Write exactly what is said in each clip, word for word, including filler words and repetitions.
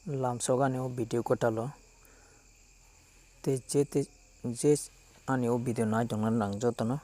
Lamsok ani o video kwtalo tei je tei je ani o video nai tongna nang jotono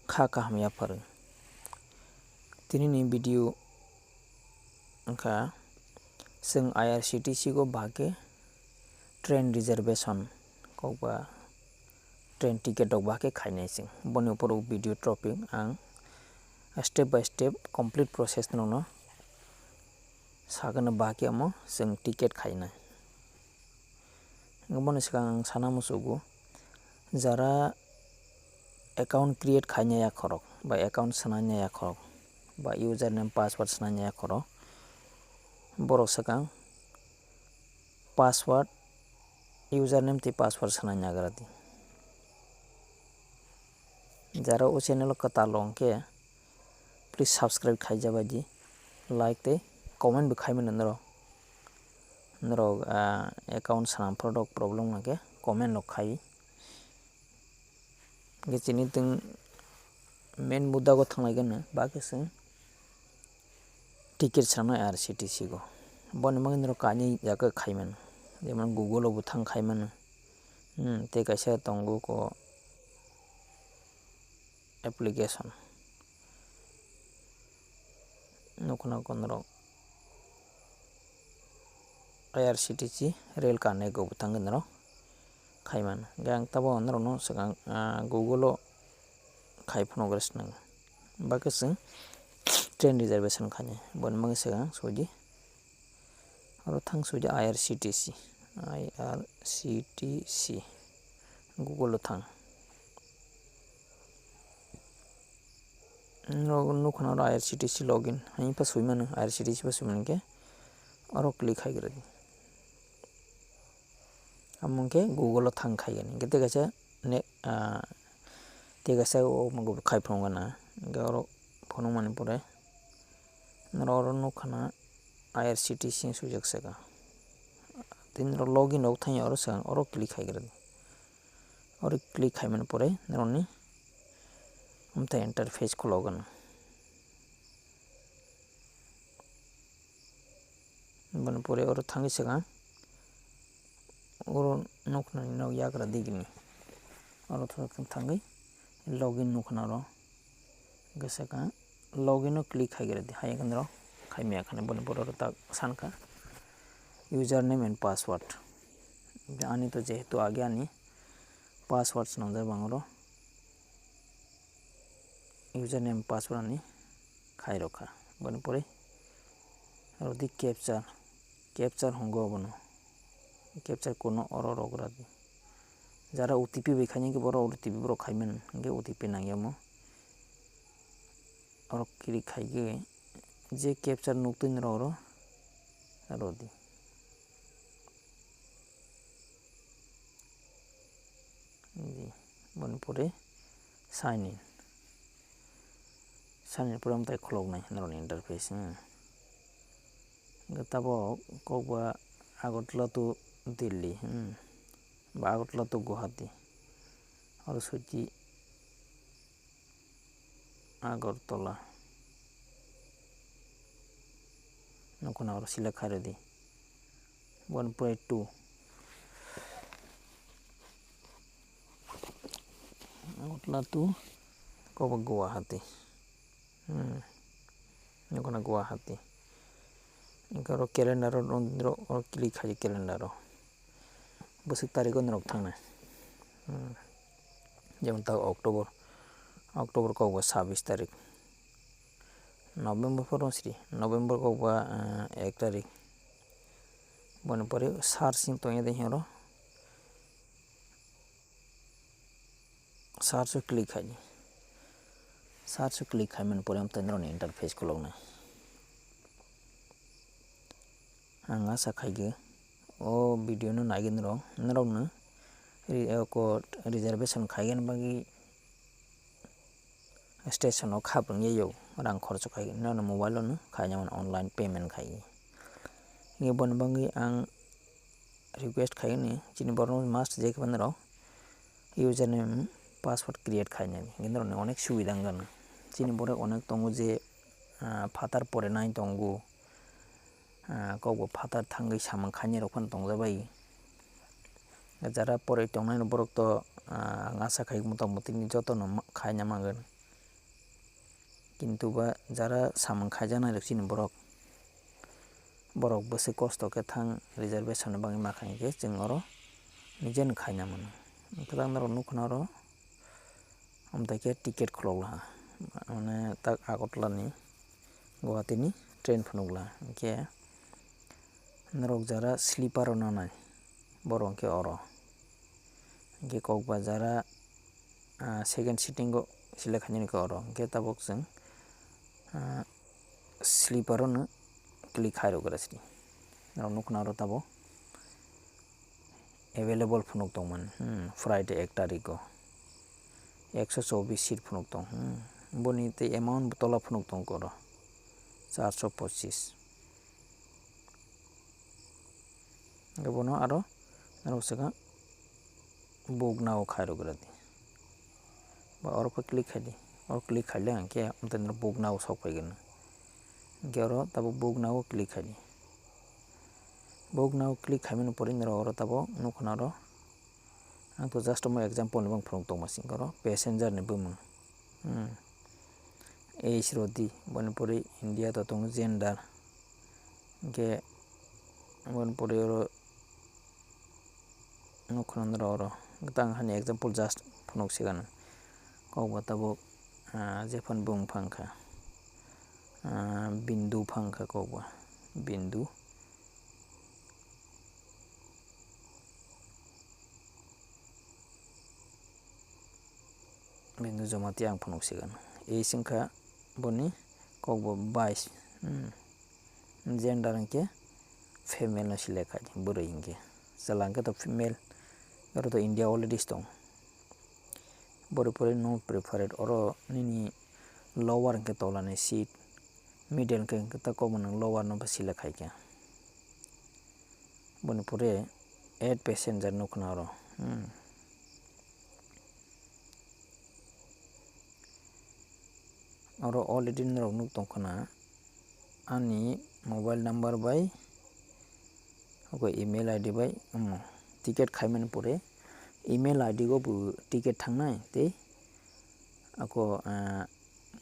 kha kaham yapharwi. Tini ni video wngkha chwng I R C T C go bahai khe train reservation kokba train ticket rok bahai khe khainai chwng. Boni upor o video topic ang step by step complete process nokno sagano bahai khe omo chwng ticket khainai. Boni swkang ang sana muchugo, jara account create khaina yakhorok ba account swnaina yakhorok ba username password swnaina yakhorok, borok swkang password, username tei password swnaina nagra di. Jara o channel o kwtal wng khe please subscribe khaija bai di, like tei comment bo khai mano norok. Norok, ah, account swnam phuru rok problem wng khe comment rok khai. Hingke chini tong main mudda go thanglai gana, ba khe chwng ticket swnamnai R C T C go. Boni bagwi norok kainwi jaga khai mano, jemon Google o bo thang khai mano. Hmm, tei kaisa tongo ko application. Nukuna ko norok I R C T C rail connect go bo thangwi norok khai mano. Hingke ang tabuk norokno swkang, ah, Google o khai phunukgwi swnam. Bakhe chwng train reservation khainai. Boni bagwi swkang sudi. Oro thang sudi I R C T C. I R C T C. Google o thang. Norok nukha na oro I R C T C login. Haini pha swi mano, I R C T C pha swi mano hingke oro click khai gra di. Amo hingke Google o thang khai gani. Hingke tei kaisa ne, ah, tei kaisa o khai phunuk gana. Hingke oro phunuk mani pore norok oro nukha na I R C T C swijak saka. Tei norok login rok thang ya oro swkang oro click khai gra di. Oro click khai mani pore norokni amtwi interface khulok gana. Boni pore oro thangwi swkang oro nukhnani nok yagra digini oro thangwi login nukha na oro. Hingke swkang login o click khai gra di, hai hwnwi rok khai maya khani boni borok rok tak san kha username and password. Ani to jehetu age ani password swnamjak bang oro username password ani khai rok kha. Boni pore rodi captcha, captcha hwngo abono. Captcha code no oro rok gra di. Jara O T P bai khaina hingke borok O T P borok khai mano hingke O T P nang ya omo. Oro click khai khe je captcha nuk twi norok oro rodi. Boni pore sign in. Sign in pore amtwi khulok nai norokni interface. Hwnkhe tabuk kokba Agartala to Delhi, hmm, ba Agartala to Guwahati. Oro soti Agartala. Nokho na oro select khai rwdi. One point two. Agartala to kokba Guwahati. Hmm. Nokho na Guwahati. Hingke oro calendar o, oro click khai calendar o. Bwswk tarik o norok thangnai. Hmm. Jemon ta October, October kokba sabis tarik. November phoro sri, November kokba, eh, ek tarik. Boni pore search ni tongya de horo. Search o click khai di. Search o click khai mani pore amtwi norokni interface khulok nai. Ang asa khaikhe o video no naigwi norok, norokno re-, oko reservation khaigani bagwi station o khapang ye yo rang khorcho khaigwi, norokni mobile o no khaina mano online payment khaigwi. Hingke boni bagwi ang request khaigani chini borok no must je khe norok username password create khainani, hingke norokni onek subida wngkha na. Chini borok onek tongo je, ah, phatar pore nai tongo. ah, kok bo phatar thangwi samung khainai rok phano tongjabai. Jara poroi tongnai borok to, ah, ang asa khai mota motini joto no ma-, khaina mangwino. Kintu ba jara samung khaijaknai rok chini borok, borok bwswk kosto khe thang reservation ni bagwi ma kha hinkhe chwng oro nijeno khaina mano. Hwnkhe norok nukha na oro, amtwi khe ticket khulok laha, mane tak Agartala ni Guwahati ni train phunuk laha. Hinkhe norok jara sleeper o nanai, borok hinkhe oro. Hinkhe kokba jara, ah, second sitting o select khainani khe oro. Hinkhe tabuk chwng, ah, sleeper o no click khai rwgra sidi. Norok nukha na oro tabuk available phunuk tongmani, hmm, Friday ek tarikh o ekso chobbish seat phunuk tong, hmm, boni tei amount bo tola phunuk tong oro charso pochis. Hinkhe bono aro norok swkang book now khai rwgra di. Ba oro pha click khai di. Oro click khai le hinkhe amtwi norok book now sok phai gano. Hinkhe oro tabuk book now o click khai di. Book now click khaimani pore norok oro tabuk nukha na oro. Ang to just omo example ni bang phunuk tongma sing oro passenger ni bumung. Hmm. Age rw di, boni pore India to tongo gender. Hinkhe boni pore oro nukha na oro. Tang hani example just phunuk sigano. Kokba tabuk, ah, jephanu bumung phang kha. Ah, Bindu phang kha kokba. Bindu. Bindu Jamatia ang phunuk sigano. Age wngkha boni kokbo bais. Hmm. Gender hinkhe female no select khai di, bwrwi hinkhe. Chwla hinkhe to female, oro to India already tong. Boni pore no preferred, oro nini lower hinkhe tola ni seat, middle hinkhe, hinkhe ta kokbo nwng lower no select khai kha. Boni pore add passenger nukha na oro. Hmm. Oro already norok nuk tongkha na ani mobile number bai, oko email I D bai, omo ticket khaimani pore email I D go bo ticket thangnai tei ako, ah,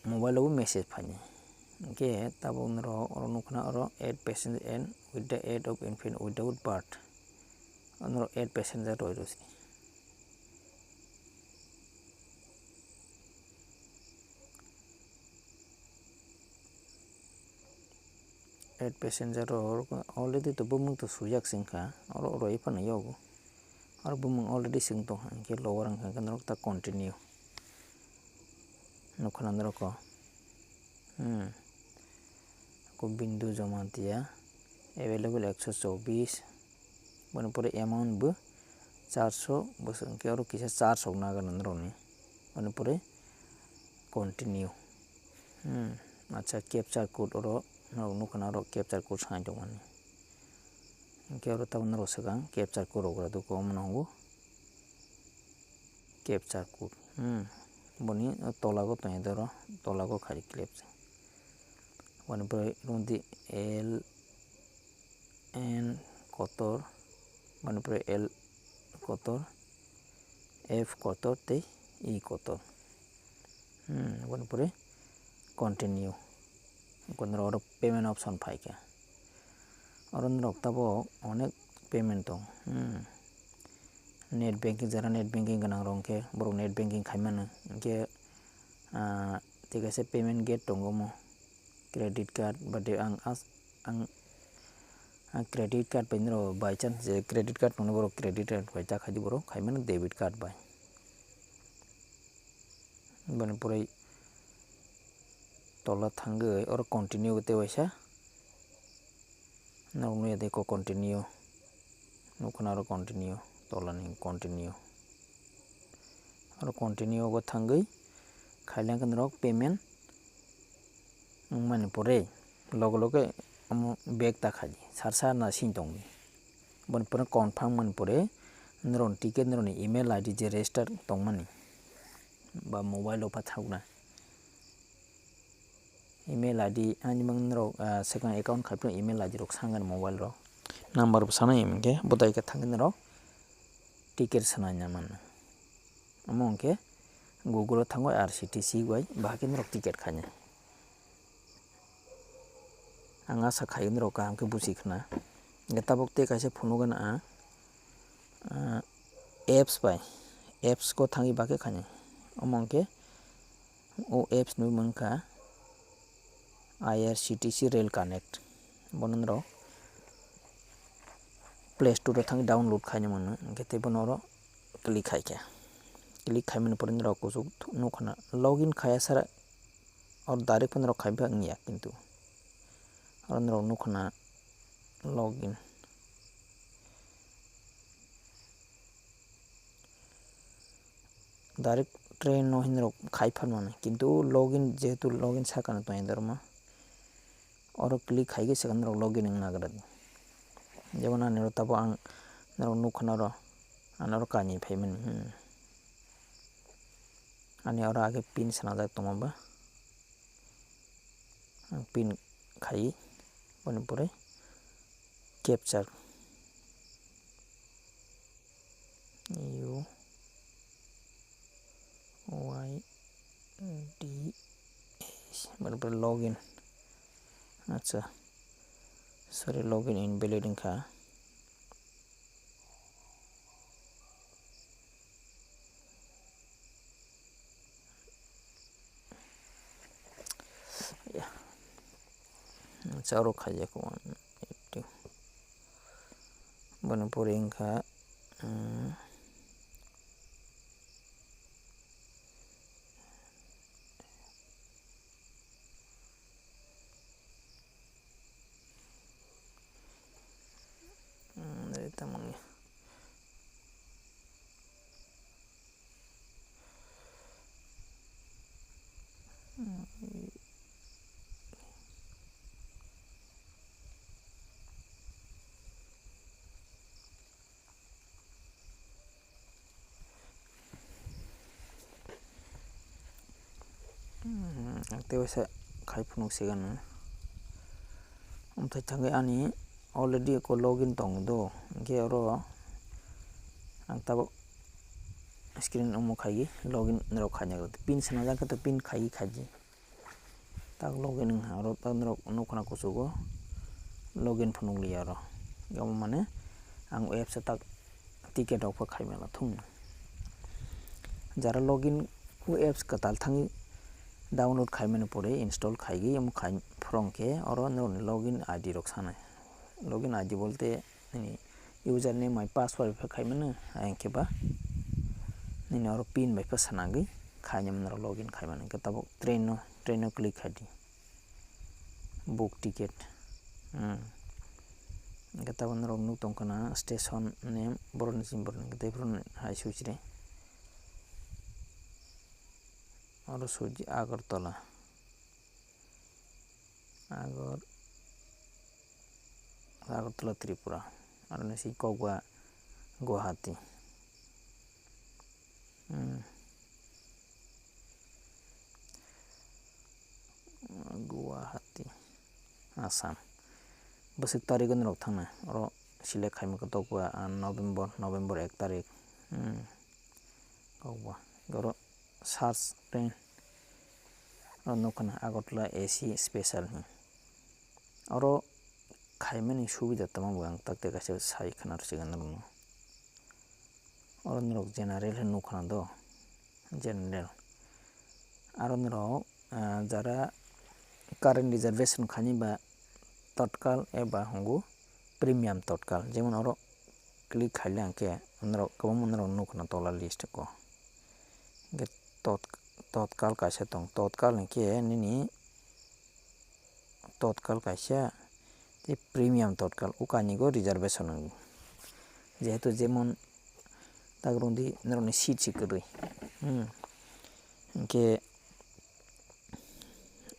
mobile o bo message phainai. Hinkhe tabuk norok oro nukha na oro add passenger and with the aid of infant without birth. Norok add passenger roi rw se. Add passenger rok already to bumung to swijak se wngkha, oro roi phano yago. Oro bumung already se wng tongkha, hinkhe lower wngkha, hinkhe norok ta continue. Nukha na norok o. Hmm. Ko Bindu Jamatia, available ekso chobbish. Boni pore amount bo charso, bo se hinkhe oro kisa charso naga na norokni. Boni pore continue. Hmm, acha, captcha code oro norok nukha na oro captcha code sai tongmani. Hinkhe oro tabuk norok swkang captcha code rok rwdi, omo no hwngo captcha code. Hmm, boni tola o tongwi doro, tola o khai di captcha. Boni pore rwdi L N kotor, boni pore L kotor, F kotor tei E kotor. Hmm, boni pore continue. Norok oro payment option phaikha. Oro norok tabuk onek payment tong. Hmm. Net banking, jara net banking gwnang rok hinkhe borok net banking khai mano. Hinkhe, ah, tei kaisa payment gate tongo omo. Credit card ba de ang as-, ang, ang credit card bai norok by chance je credit card tongo borok credit card bai ta khai di borok khai mano debit card bai. Boni pore tola thangwi oro continue tei waisa norok nukya tei ko continue nukha na oro continue tola ni continue oro continue o thangwi khailangkha norok payment wngmani pore loge loge omo back ta khai di sar sar na sini tongdi. Boni pore confirm mani pore norokni ticket norokni email I D je register tongmani ba mobile o pha thakna email I D ani mang norok, ah, swkang account khai phano email I D rok sangani mobile rok. Number bo sanai hwnkhe bodai khe thangwi norok ticket sanai na mano. Omo hwnkhe Google o thangwi R C T C bai bahai khe norok ticket khainai. Ang asa khai norok kaham khe buchi khna. Hwnkhe tabuk tei kaisa phunukgana ang, ah, apps bai, apps o thangwi bahai khe khainai. Omo hwnkhe o apps ni mung kha I R C T C Rail Connect. Bono norok Play Store o thangwi download khaina mano, hwnkhe tei bono oro click khai khe. Click khaimani pore norok kuchuk nukha na login khaya sara oro direct phano norok khai bak wngya, kintu oro norok nukha na login. Direct train no hinwi rok khai phan mano, kintu login, jehetu login sakano tongya dorma, oro click khai khe second rok login wng nagra di. Jemon ani oro tabuk ang norok nukha na oro, ano oro kani phaimani, hmm. Ani oro age pin swnamjak tongma ba. Ang pin khai, boni pore captcha U Y D H, boni pore login. Acha, sorry, login invalid wngkha. Ya. Charo khaijak one eighty. Boni pore wngkha, um, Hmm, dari tamang ya. Hmm, i- Hmm, ang tei waisa khai phunuk sigan. Amthai thangwi ani already ko login tong do, hwnkhe oro ang tabuk screen omo khai login rok khaina pin swnamjak khe to pin khai khaidi. Tak login wngkha oro, tak norok nukha na kuchugo login phunuk liya oro. Omo mane ang apps o tak ticket rok pho khai mano thung. Jara login o apps kwtal thangwi download khai mani pore install khai gwi omo khai phwrwng khe oro norokni login I D rok sanai. Login I D bolte nini username bai password bai khai mano, hwnkhe ba nini oro pin bai pho sanagwi khaina mano, login khai mano. Hwnkhe tabuk train no, train no click khai di, book ticket. Hmm. Hwnkhe tabuk norok nuk tong khna station name borok ni simi borok ni, tei borok ni hai sui siri. Oro sui di Agartala. Agor-, Agartala, Tripura. Aroni si kokba Guwahati. Hmm. Guwahati, Assam. Bwswk tarik norok thangna. Oro select khaima kokba, ah, November, November ek tarik. Hmm. Kokba. Oro search train. Oro nukha na Agartala A C special hinwi. Oro khaimani subida tamo bo ang tak tak kaisa sai khna rwchikha norokno. Oro norok general hinwi nukha na do, general. Aro norok, ah, jara current reservation khaini ba tatkal eba hwngo premium tatkal. Jemon oro click khaile hwnkhe norok kwbangma norok nukha na tola list o. Hwnkhe tot-, totkal kaisa tong, totkal hwnkhe nini totkal kaisa tei premium totkal, o kainwi go reservation wngo. Jehetu jemon tak rwngdi norokni seat se kwrwi. Hmm. Hwnkhe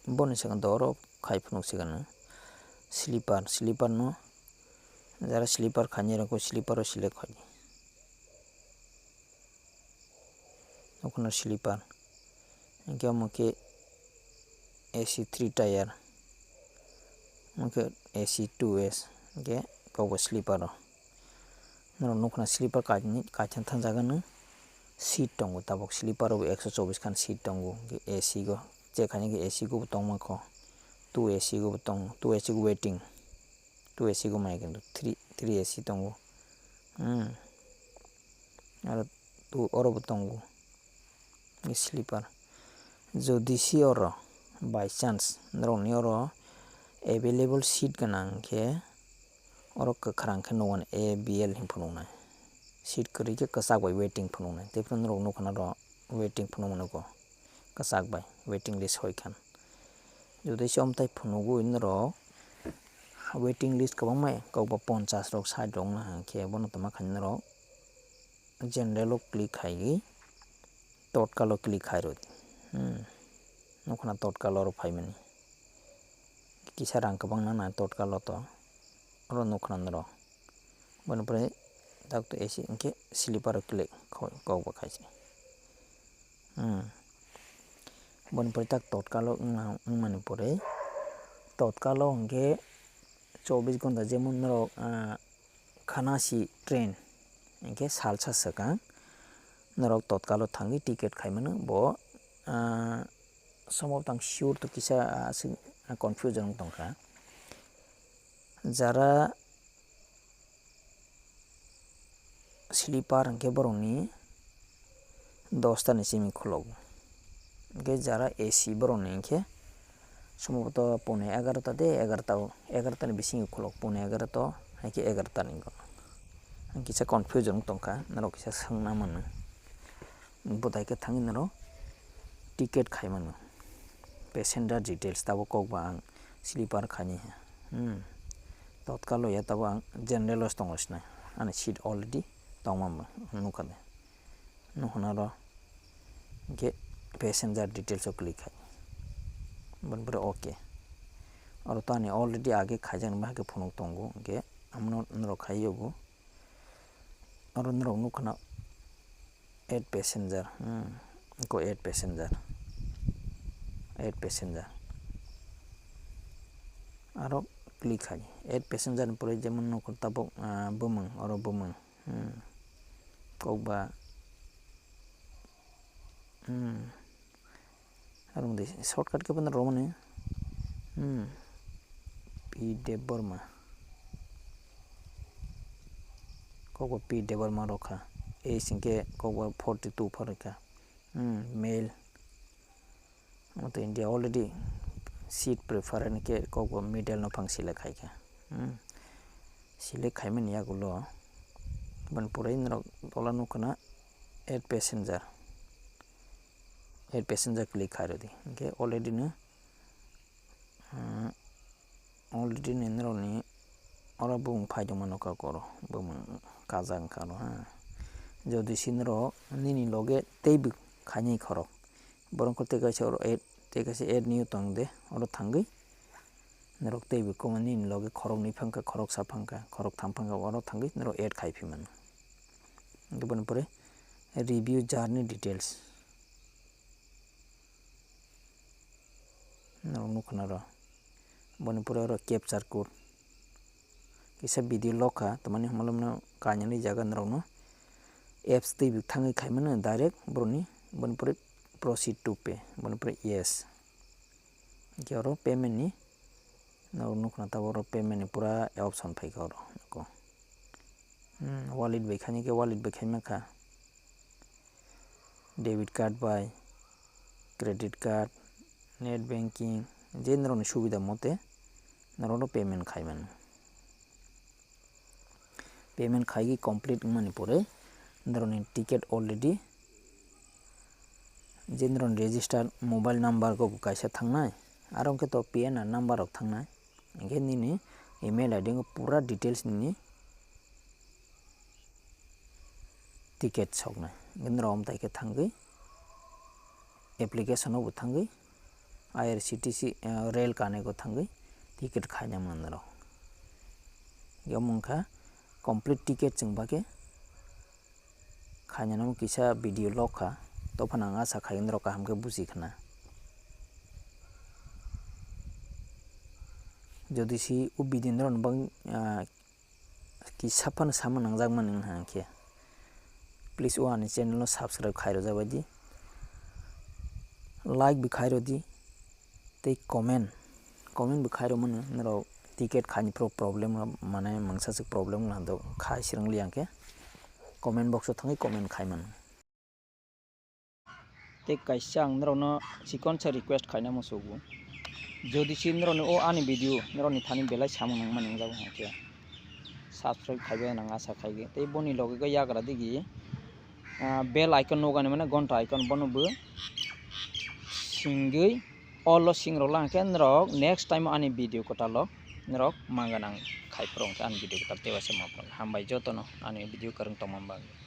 boni second o oro khai phunuk sigano sleeper, sleeper no jara sleeper khainai rokbo sleeper o select khaidi. Okhorno sleeper. Hwnkhe omo khe A C three tier, hwnkhe A C two S, hwnkhe kok bai sleeper o. Norok nukha na sleeper kaitham thang jaga no seat tongo, tabuk sleeper o bo ekso chobbish khan seat tongo, hwnkhe A C go check khaina khe A C go bo tongma kho, two A C go bo tongo, two A C go waiting, two A C go maya kintu three, three A C tongo, hmm, aro two oro bo tongo. Sleeper. Jodi si oro by chance norokni oro available seat gwnang khe oro kwkhwrang khe nukmani A B L hin phunuknai. Seat kwrwi khe kwchak bai waiting phunuknai. Tei phano norok nukha na oro waiting phunukmani kho kwchak bai waiting list hoi khan. Jodi se omtai phunugwi norok waiting list kwbangma kokba ponchas rok sait rok wngna hwnkhe bono tongma khaina norok general o click khaiwi totkal o click khairodi. Hmm. Nukha na totkal oro phaimani. Kisa rang kwbang nana totkal o to. Oro nukha na norok. Boni pore tak to A C hwnkhe sleeper o click kho-, kokba khaisi. Hmm. Boni pore tak totkal o wngna, wngmani pore totkal o hwnkhe chobbish ghonta jemon norok, ah, khana si train hwnkhe salsa swkang norok totkal o thangwi ticket khaimano bo, ah, somo tang sure to kisa, ah, aswk confusion wng tongkha. Jara sleeper hwnkhe borokni dosta ni simi khulogo. Hwnkhe jara A C borokni hwnkhe somboto pone egarota de, egarota o, egarota ni bisingo khulogo, pone egarota hai khe egarota ni. Ang kisa confusion wng tongkha, norok kisa swngna mano. Bwtai khe thangwi norok ticket khai mano, passenger details tabuk kokba ang sleeper khaini. Hmm. Totkal o ya tabuk ang general o tongo sinai, ani seat already tongma nukha de. Nuhuna oro hwnkhe passenger details o click khai. Boni pore okay. Oro to ani already age khaijak nai, bahai khe phunuk tongo, hwnkhe amo norok khai yago. Oro norok nukha na add passenger, hmm, ko add passenger, add passenger. Aro click khai add passenger ni pore jemon nukha tabuk, ah, bumung, oro bumung. Hmm. Kokba. Hmm. Arung de shortcut khe bono romani. Hmm. P Debbarma. Kokba P Debbarma rokha. Age hwnkhe kokba forty two pharikha. Hmm. Male. Omo to India already seat prefer hwnkhe kokbo middle no phang select khaikha. Hmm. Select khaimani yagulo boni pore norok tola nukha na add passenger. Add passenger click khairodi. Hwnkhe already no, hmm, already ni norokni oro bumung phai tongma nukha koro, bumung kajak wngkha oro, ha. Jodi si norok nini loge teibo khainai khorok, borok khe tei kaisa oro add, tei kaisa add new tong de, oro thangwi norok teibo kwma nini loge khoroknwi phangkha, khoroksa phangkha, khoroktham phangkha, oro thangwi norok add khai phi mano. Hwnkhe boni pore review journey details. Norok nukha na oro. Boni pore oro capture code. Kisa video lokha, tamani hwnmano kainani jaga norokno apps twi thangwi khaimano direct boroni, boni pore proceed to pay, boni pore yes. Hwnkhe oro payment ni norok nukha na tabuk oro payment ni pura option phaikha oro. Hmm, wallet bai khaini khe wallet bai khaima kha. Debit card bai, credit card, net banking, je norokni subida mote norokno payment khai mano. Payment khaigwi complete wngmani pore norokni ticket already je norokni register mobile number go kaisa thangnai, aro hwnkhe to P N R number rok thangnai. Hwnkhe nini email I D wngkha pura details nini ticket soknai. Hwnkhe norok omtai khe thangwi application o bo thangwi I R C T C, eh, rail connect o thangwi ticket khaina mano norok. Hwnkhe omo wngkha complete ticket chwng bakhe khainano kisa video log kha, tophano ang asa khai norok kaham khe buji khna. Jodi si o video norok bang, ah, kisa phano sama nangjakmani wngkha hwnkhe, please o ani channel no subscribe khairojak bai di, like bo khairodi, tei comment, comment bo khairomani norok ticket khaini pro-, problem mane mangsa se problem wngkha do khai sirang liya hwnkhe comment box o thangwi comment khaimano. Tei kaisa ang norokno chikonsa request khaina muchugo. Jodi si norokni o ani video norokni thani belai samung nangmani wngjago hwnkhe subscribe khaibai nang asa khaigwi. Tei boni loge yagra digi, ah, bell icon nukani mane ghonta icon bono bo singwi all o singrok lang khe norok next time ani video kwtal o norok manganang khai phuru wngkhe ani video kwtal tei waisa ma phuru. Hambai jotono ani video kwrwng tongma bagwi.